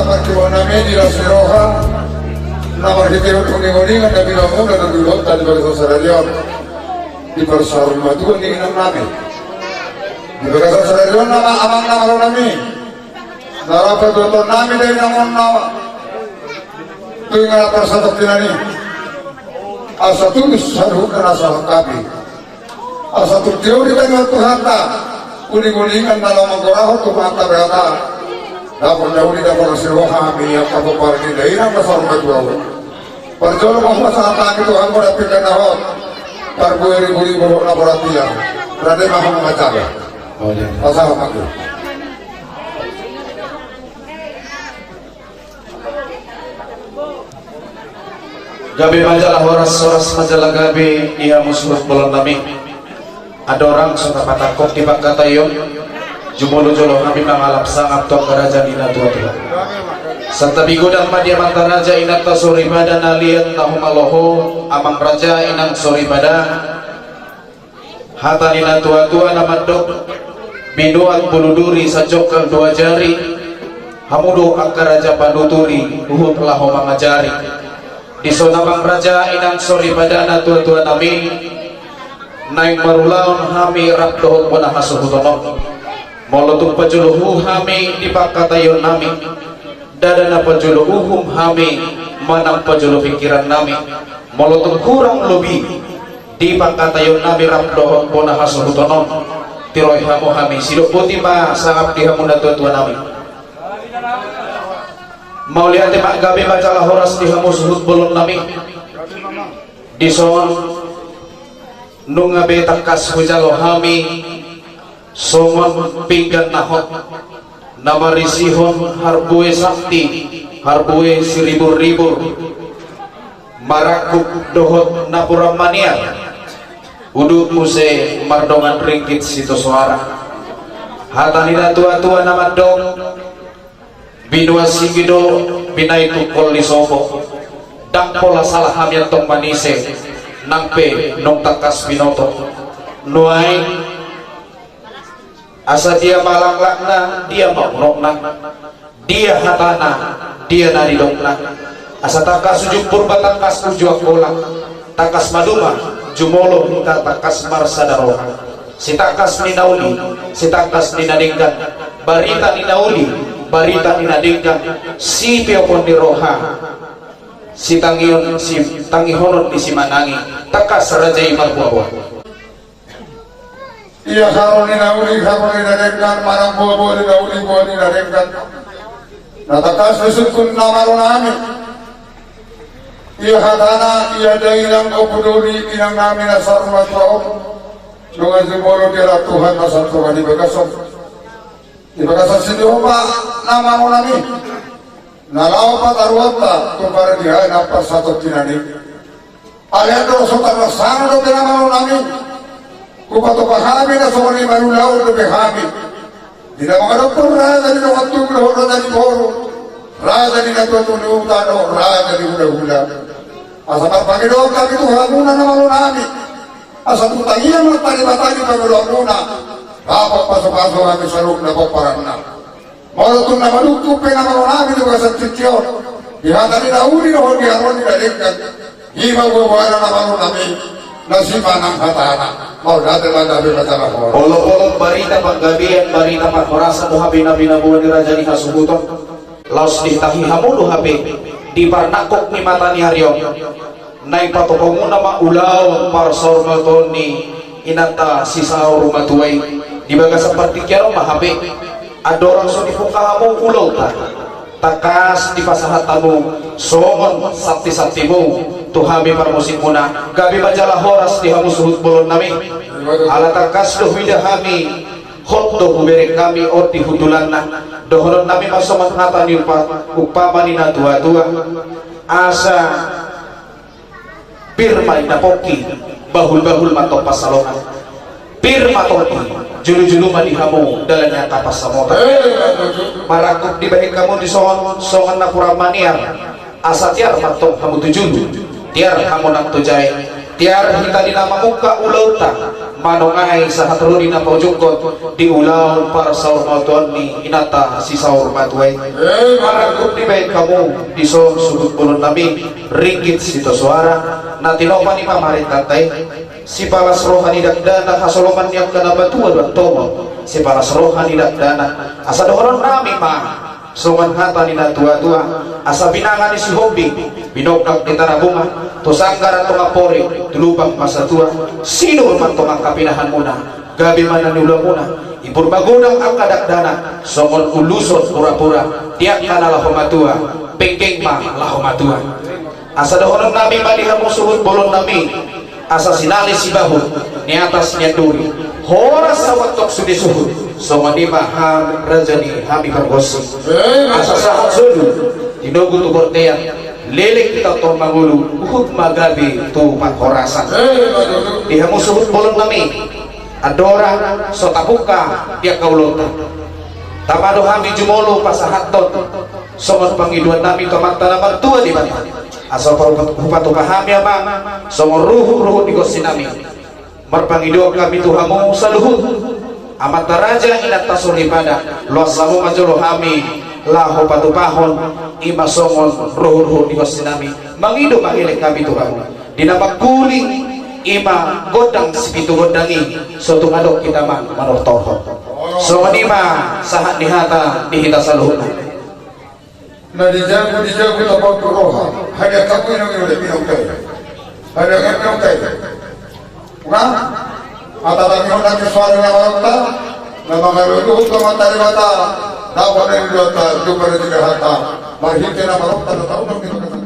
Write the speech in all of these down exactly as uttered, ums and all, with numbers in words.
Marjual nami di las ni roha, na marhite uninguningan na binahen muna dohot di bagasan sadari on, di parsaur matua ni inang nami. Di bagasan sadari on nama amang na malo nami, na rap dohot nami da inang on nama. Tu ingan na parsatongkinan i, asa tulus saluhutna na salangkapi. Asa tung tiur di tangan Tuhanta, uninguningan na laho manggorahon tu Tuhanta berata. Dapot na uli dapot na siroha hami, ia kapo pargi da inang na saur matua. Parjolo ma hupasahat hami Tuhan muna pinggan na hot. Parbue ribu-ribu na borat ia. Rade ma hamu manjaga. Pasahat ma tu. Gabe ma jala horas, horas ma jala gabe di hamu suhut bolon nami. Andorang so tapatangkok di pangkataion, jumolo jolo hami mangalap sangap tu angka raja ni na tuatua. Santabi godang ma di amanta raja, inanta soripada na liat na humaloho, amang raja, inang soripada. Hata ni na tuatua na mandok, binuat bulu duri sajongkal dua jari, hamu do angka raja panuturi, huhut laho mangajari. Dison amang raja, inang soripada na tuatua nami, naeng marulaon hami rap dohot bona hasuhuton on. Molo tung pajolo hu hami di pangkataion nami, ndada na pajolo uhum hami, manang pajolo pingkiran nami. Molo tung hurang lobi di pangkataion nami rap dohot bona hasuhuton on, tiroi hamu hami, sidok boti ma sangap di hamu na tuatua nami. Mauliate ma, gabe ma jala horas di hamu suhut bolon nami. Dison nunga be tangkas hujalo hami songon pinggan na hot, na marisihon harbue sakti, harbue siriburribur, marangkup dohot napuran maniar, udut muse mardongan ringgit sitio soara. Hata ni na tuatua na mandok, binua sigi do binahen tungkol ni sopo. Ndang pola sala hami antong manise, nang pe nunga tangkas binoto. Nuaeng, asa dia ma langlakna, dia ma unokna, dia hatana, dia na nidokna. Asa tangkas uju Purba, tangkas uju Angkola, tangkas maduma jumolo hita, tangkas marsada roha. Sitangkas ni na uli, sitangkas ni na denggan, barita ni na uli, barita ni na denggan, sipeopon ni roha, sitangion, sitangihonon ni simanangi, tangkas raja i marboaboa. Ia haro ni na uli, haro ni na denggan, manang boaboa ni na uli, boa ni na denggan. Na tangkas disungkun na malo nami. Ia hatana, ia da inang, ompu doli, inang nami na saur matua on. Nunga jumolo dialap Tuhan na sahat tonga di bagas on. Di bagasan sitio ma na malo nami, na laho pataruonta tu pardiha na parsatongkinan i. Alai andorang so tarlaksana dope na malo nami, hupatupa hami na songon i, marulaon dope hami. Di na mangadophon raja ni dongan tubu dohot raja ni boru, raja ni na tuatua ni huta dohot raja ni hulahula. Asa marpangidoan hami tu hamuna na malo nami, asa tung tangiang ma Debata di pangidoanmuna, dapot pasupasu hami saluhut na pomparanna. Molo tung na madungdung pe na malo nami di bagasan tingki on, di hata ni na uli dohot di haro ni na denggan, i ma boaboana na malo nami, na simanang hatana. Mauliate ma, gabe ma jala horas. Olopolop barita panggabean, barita parhorasan do hape na binaboa ni raja ni hasuhuton. Laos ditahi hamu do hape di parnangkok ni mata ni ari on, naeng patupaonmuna ma ulaon parsaurmatuaon ni inanta sisaur matua i. Di bagasan partingkian on ma hape, andorang so dipungka hamu ulaonta, tangkas dipasahat hamu songon santisantimu tu hami parmusikmuna. Gabe ma jala horas di hamu suhut bolon nami. Ala tangkas do huida hami, hot do hubereng hami on di hundulanna. Dohonon nami ma songon hata ni upa-, umpama ni na tuatua: Asa pir ma ninna pongki, bahulbahul ma tong pansalongan. Pir ma tondi, jolojolo ma di hamu dalan ni angka pansamotan. Marangkup dibahen hamu dison songon napuran maniar. Asa tiar ma tong hamu tu julu, tiar hamu nang tu jae, tiar hita di na mamungka ulaonta, Manongai sahat ro di na paujungkon di ulaon parsaurmatuaon ni inanta sisaurmatua i. Manangkup dibaen hamu dison suhut bolon nami, ringgit sitio soara na tinopa ni pamarentanta i. Sipalas roha ni dakdanak, hasoloman ni angka na matua dohot tongon, sipalas roha ni dakdanak. Asa dohonon nami ma songon hata ni na tuatua: Asa binanga ni Sihombing, binongkak ni Tarabunga, tu sanggar antong amporik, tu lubang ma satua, sinur ma antong angka pinahanmuna, gabe ma na niulamuna. I pur magodang angka dakdanak songon uluson purapura, di angka na laho matua, penggeng ma laho matua. Asa dohonon nami ma di hamu suhut bolon nami: Asa sinale sibahut, ni atas ni anduri, horas sabatok sude suhut, songon i ma hami raja ni hami pargonsi. Asa sahat solu, tinogu tu bortean, leleng hita antong mangolu, huhut ma gabe tu parhorasan. Di hamu suhut bolon nami, andorang so tapungka di angka ulaonta, tama do hami jumolo pasahathon songon pangidoan nami tu Amanta na martua Debata. Asa hupa-, hupatupa hami, Amang, songon ruhut-ruhut ni gonsi nami. Marpangidoan hami tu hamu saluhut, amanta raja, inanta soripada, loas hamu ma jolo hami laho patupahon, i ma songon ruhut-ruhut ni gonsi nami. Mangido mangelek hami tu hamu. Di na mangkuli, i ma gondang sipitu gondang i, so tung adong hita, Amang, manortorhon. Songon i ma sahat ni hata di hita saluhutna. Na dijago, dijago tapaut tu roha. Hadiahon hamu inong, inong, inong tai. Hadiahon hamu inong tai. Nga, ata tangihon nami soara ni amanta, na mangalualuhon tu Amanta Debata, dapot na nidokta, jumpa na nidahata, marhite na marokta, na tahu nang kita.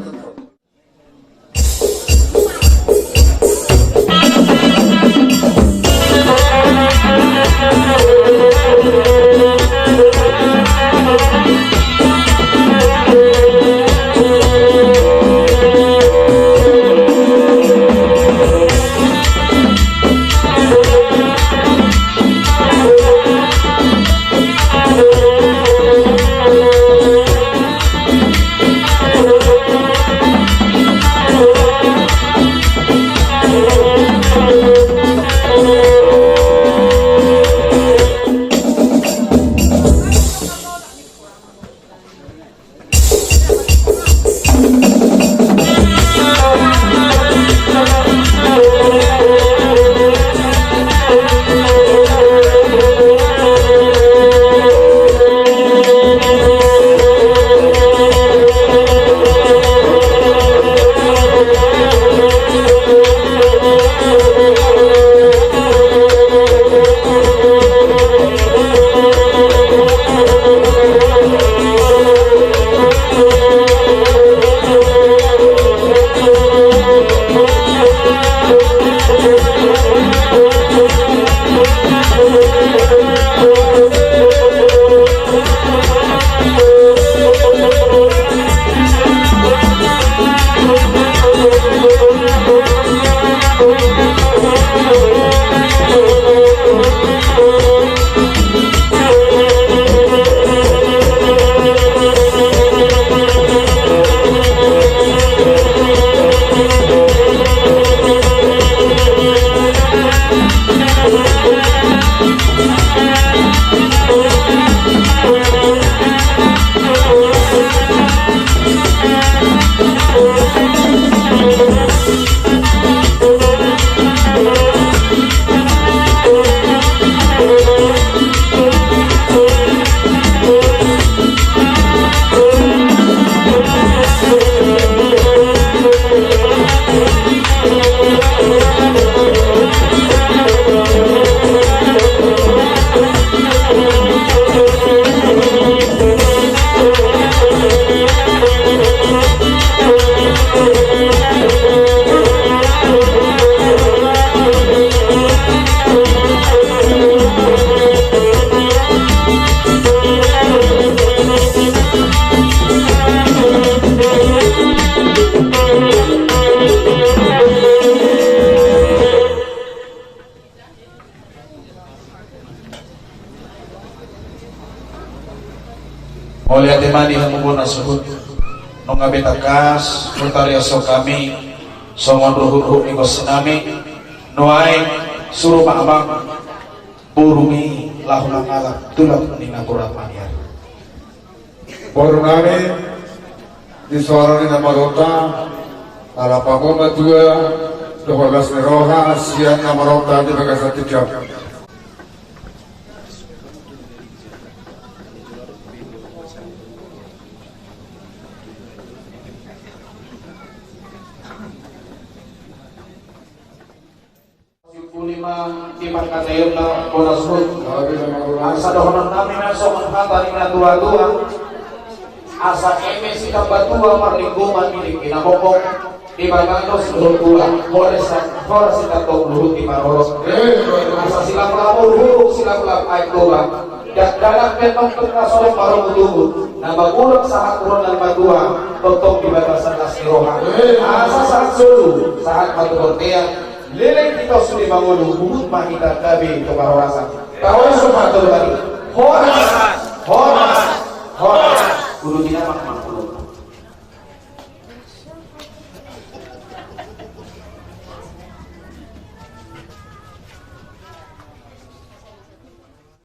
Mauliate ma di hamu bona suhut. Nunga be tangkas hutariashon hami songon ruhut-ruhut ni gonsi nami. Nuaeng Suru ma amang borumi laho mangalap tulang ni napuran maniar. Boru nami, di suara ni namarota, ala pamomatua, dohot las ni roha sian namarota di bagasan tingki on. Simpuli ma di pangkataionna bona suhut. Asa dohonon nami ma songon hata ni natuatua. Asa eme sitambatua marlinggoman di tingki na hongkong. Di bagasan dos luhut tua, horas, horas sitandok luhut di parorot. Asa silaplap uruhurung silaplap aek Toba. Dakdanak pe tongtong na so adong marungutungut, na mangulak sahat tu ron na matua, tongtong di bagasan las ni roha. Asa sahat solu, sahat ma tu bontean, leleng hita sude mangolu, huhut ma hita gabe tu parhorasan. Tahoras ma tu Tuhan. Horas, horas, horas. Kudu tinamak mangolu.